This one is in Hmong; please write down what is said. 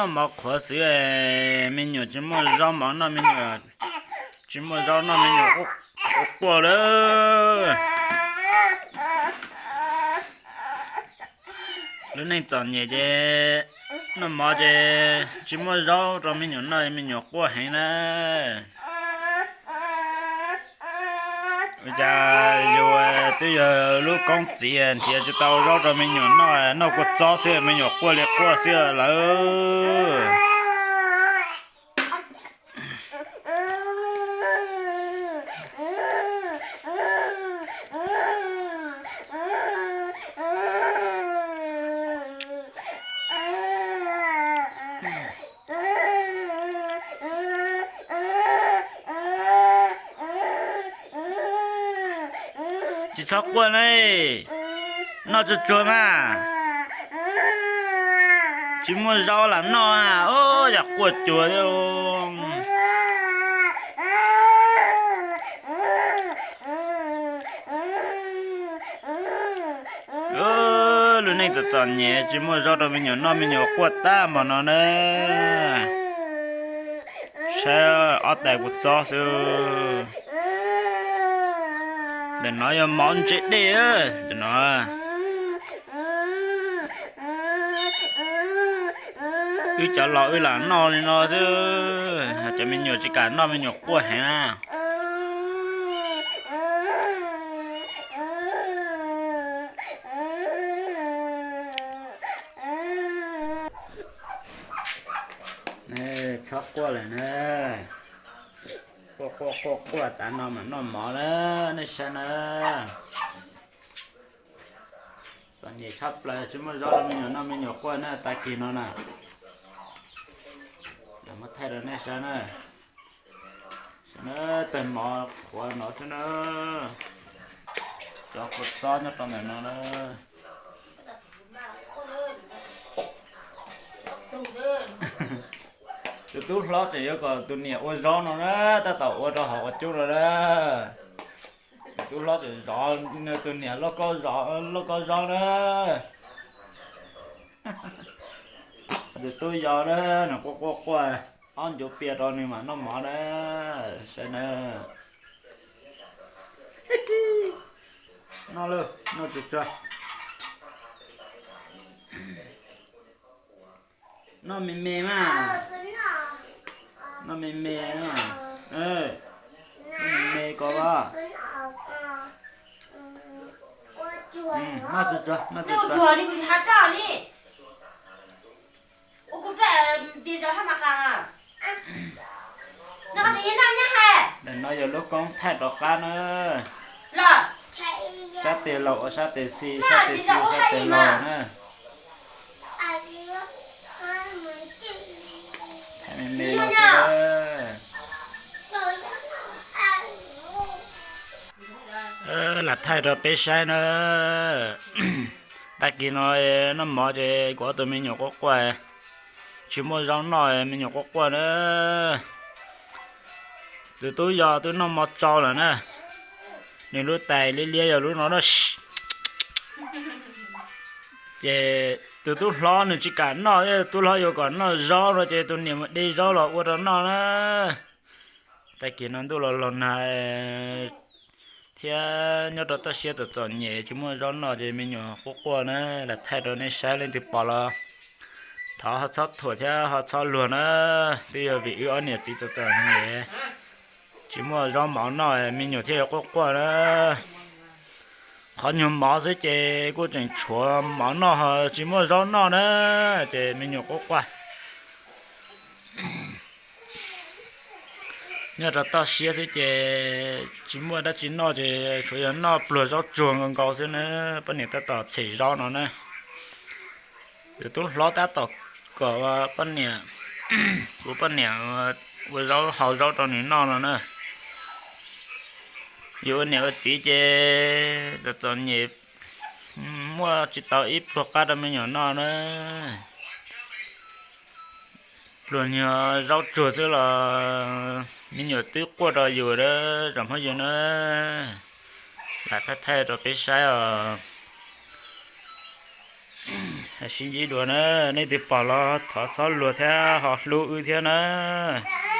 Noj mov qhuav xwb, me nyuam tsis muaj zaub mov noj, me nyuam tsis muaj zaub noj, me nyuam quaj quaj lawm. Lub neej txom nyem ces noj mov ces tsis muaj zaub rau me nyuam noj, me nyuam quaj heev na. Ua cas yus twb yog lub koob txiv nrhiav tsis tau zaub rau me nyuam noj, noj kua txob xwb me nyuam quaj li quaj xwb lawm. Tsis txhob quaj ne, noj tsuag tsuag mas. Tsis muaj zaub lam noj, yam quaj cuag thiab. Lub neej txom txom nyem tsis muaj zaub rau me nyuam noj, me nyuam quaj tag npaum no na. Saib ob tais kua txob xwb. Ntawm no yog mov ntse dej, ntawm no. Wb cov laus wb lam noj li no xwb, cov me nyuam tsis kam noj, me nyuam quaj heev na. Txhob quaj lawm na. Quaj quaj quaj quaj tas no mam noj mov na, nej saib na. Txom nyem tshaj plaws tsis muaj zaub rau me nyuam noj, me nyuam quaj na, tag kis no na. Muab thaij rau nej saib na. Saib na, tawg mov qhuav no xwb na. Cov kua txob nyob rau ntawm no na. Tus tub hlob tseem yuav kom tus niam ua zaub no na, tab tom ua rau hauv qhov cub no na. Tus tub hlob tseem zov tus niam lauj kaub zaub na. Tus tub yau na, nws quaj quaj quaj, ob ncuav pias rau nws mam noj mov na. Saib na. Noj lauj, noj tsuag tsuag. Noj me me mas. Noj me me. Noj me me ko as. Noj tsuag tsuag, noj tsuag tsuag. Ntawm no yog lub koob thaij rov qab na. Sab tes laus ua sab tes xis, sab tes xis ua sab tes laus na. Thaij me me no xwb. Lam thaij rau peb saib na. Tag kis no noj mov ces kuv ob tug me nyuam quaj quaj, tsis muaj zaub noj, me nyuam quaj quaj na. Tus tub yau twb noj mov tsau lawm na, nws lub tais liab liab yog lub no na. Ces tus tub hlob nws tsis kam noj, tub hlob yuav kom noj zaub no ces tus niam mus de zaub los ua rau noj na. Tag kis no ntuj los los nag thiab nyob rau toj siab txom txom nyem tsis muaj zaub noj ces me nyuam quaj quaj na. Lam thaij rau nej saib, leej twg pom los thov ho txhob thuam thiab ho txhob luag na. Twb yog vim wb ob niam txiv txom txom nyem tsis muaj zaub mov noj me nyuam thiaj yuav quaj quaj na. Qhov nyuag mov xwb ces kuj tseem tshuav mov noj ho tsis muaj zaub noj na, ces me nyuam quaj quaj. Nyob rau toj siab xwb ces tsis muaj dab tsi noj ces tsuas yog noj pluag zaub tsuag nkaus nkaus xwb na. Poj niam tab tom txhem zaub no na. Tus tub hlob tab tom kom poj niam, kuv poj niam ua zaub hau zaub rau nws noj no na. Yus ua niam ua txiv ces txom txom nyem muaj tsis tau ib pluag qab rau me nyuam noj na. Pluag nyuag zaub tsuag xwb los me nyuam twb quaj rau yus na, tsoom phooj ywg na. Lam thaij thaij rau peb saib os. Sib ntsib dua na, nej twg pom los thov txhob luag thiab ho hlub wb thiab nawb.